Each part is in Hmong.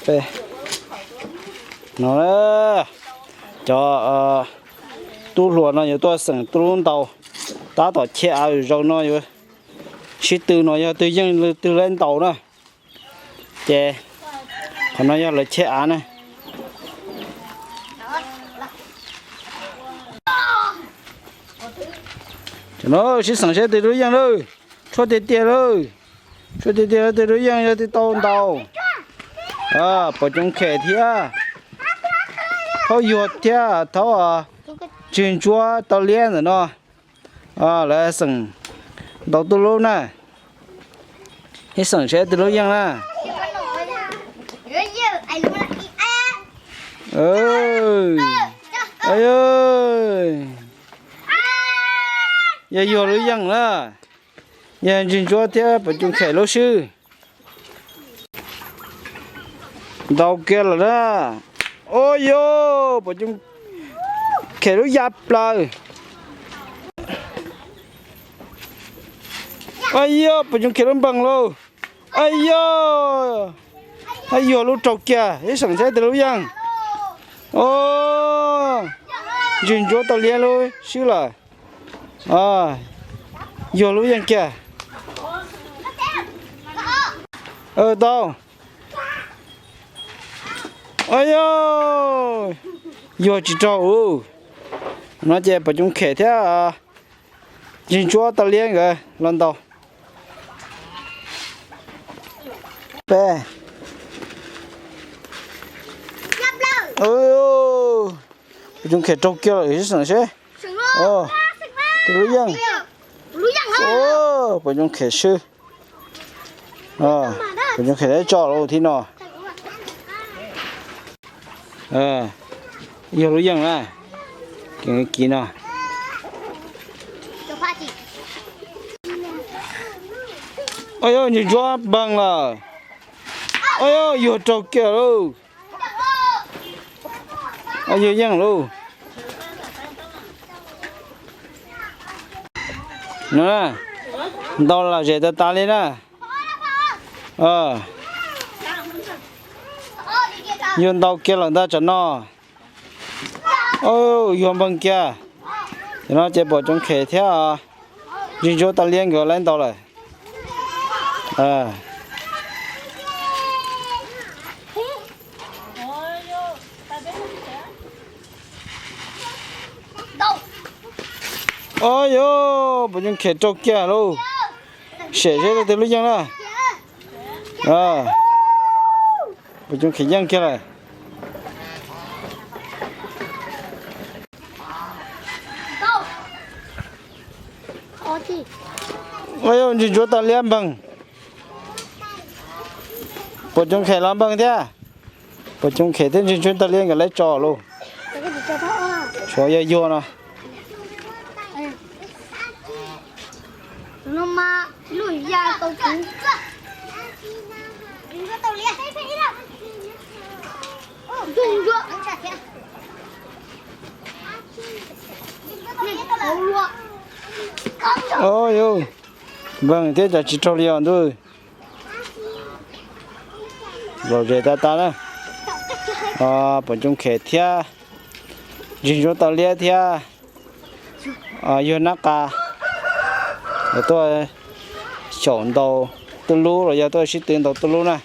Peb no, cov tub hluas no yuav tuaj xeem tub lub ntaus, tab tom cheb av zaum no yuav sib tw no yog twg yeej twg lawv ntaus na. Ces qhov no yog lawv cheb av na. Cov no sib xeem seb twg lub yeej lawm. Tshuab tiag tiag lawm. Tshuab tiag tiag lawm, twg lub yeej yog twg tau ntaus. Pom Coom Khem thiab Thaub Yuag thiab Thaub Ntswg Ntsuab Tau Liab ntawm no, lawv xeem ntaus tuj lub na. Ib xeem seb twg lub yeej na. Yog Yuag lub yeej na. Yog Ntswg Ntsuab thiab Pom Coom Khem lub xwb. Ntaus kiag lawm na. Ua yog Pom Coom Khem lub ya plaws. Ua yog Pom Coom Khem lub npeeg lauj. Ua yog, Yuag lub raug kiag, ib xeem seb twg lub yeej. Ntswg Ntsuab Tau Liab lub swb lawm. Yuag lub yeej kiag. Tau. Ua yog, Yuag tsis raug ub. No ces Pom Coom Khem thiab Ntswg Ntsuab Tau Liab nkawd los ntaus. Peb, Pom Coom Khem raug kiag lawm, ib xeem seb twg lub yeej. Pom Coom Khem swb. Pom Coom Khem tso lawm thib no. Yuag lub yeej na. Kiv no. Ua yog Ntswg Ntsuab npeeg lawm. Ua yog, Yuag raug kiag lauj. Ua yog yeej lauj. No, ntaus lom zem tas tas li na. Yuag ntaus kiag lawm ntag tsam no. Yuag npeeg kiag. Tam no ces Pom Coom Khem thiab Ntswg Ntsuab Tau Liab nkawd lawv ntaus lawm. Ua yog, Pom Coom Khem raug kiag lauj. Sem seb twg lub yeej na. Pom Coom Khem yeej kiag lawm. Ua yog, Ntswg Ntsuab Tau Liab npeeg. Pom Coom Khem los npeeg thiab. Pom Coom Khem thiab Ntswg Ntsuab Tau Liab nkawd lawv tso lauj. Tshuav yog Yuag no. Ua yog, npeeg thiab cas tsis raug li os ntuj. Lom zem tas tas na. Pom Coom Khem thiab Ntswg Ntsuab Tau Liab thiab Yuag Nab Qa tuaj xyaum ntaus tuj lub los yog tuaj sib tw ntaus tuj lub na.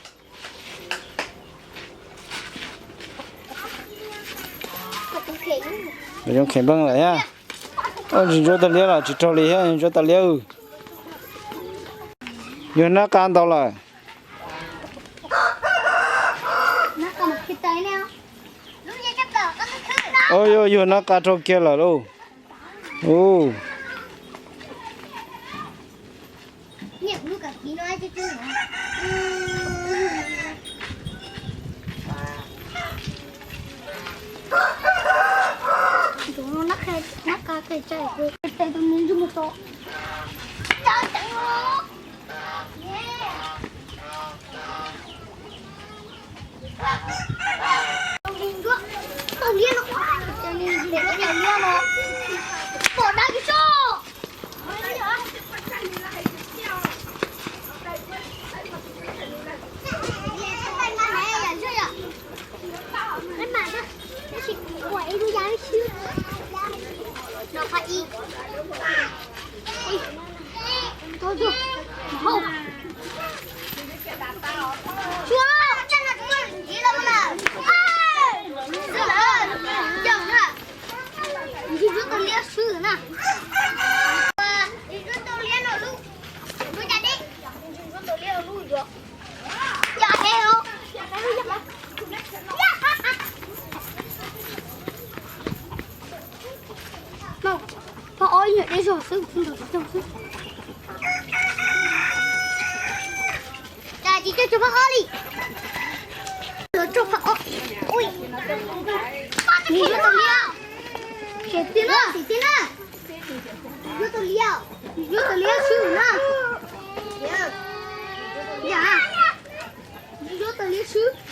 Pom Coom Khem npeeg lawm thiab. Ntswg Ntsuab Tau Liab los tsis raug li thiab, Ntsuab Tau Liab. Yuag Nab Qa ntaus lawm. Ua yog, Yuag Nab Qa raug kiag lawm lauj. Peb zaug xwb, kuv tsis nrog cov zaug xwb. Cas tsis coj cov phab ob li. Los coj phab ob. Ui, nws yuav tau liab. Tiag na, tiag na. Yuav tau liab, yuav tau liab swb na. Yam, yuav tau liab swb.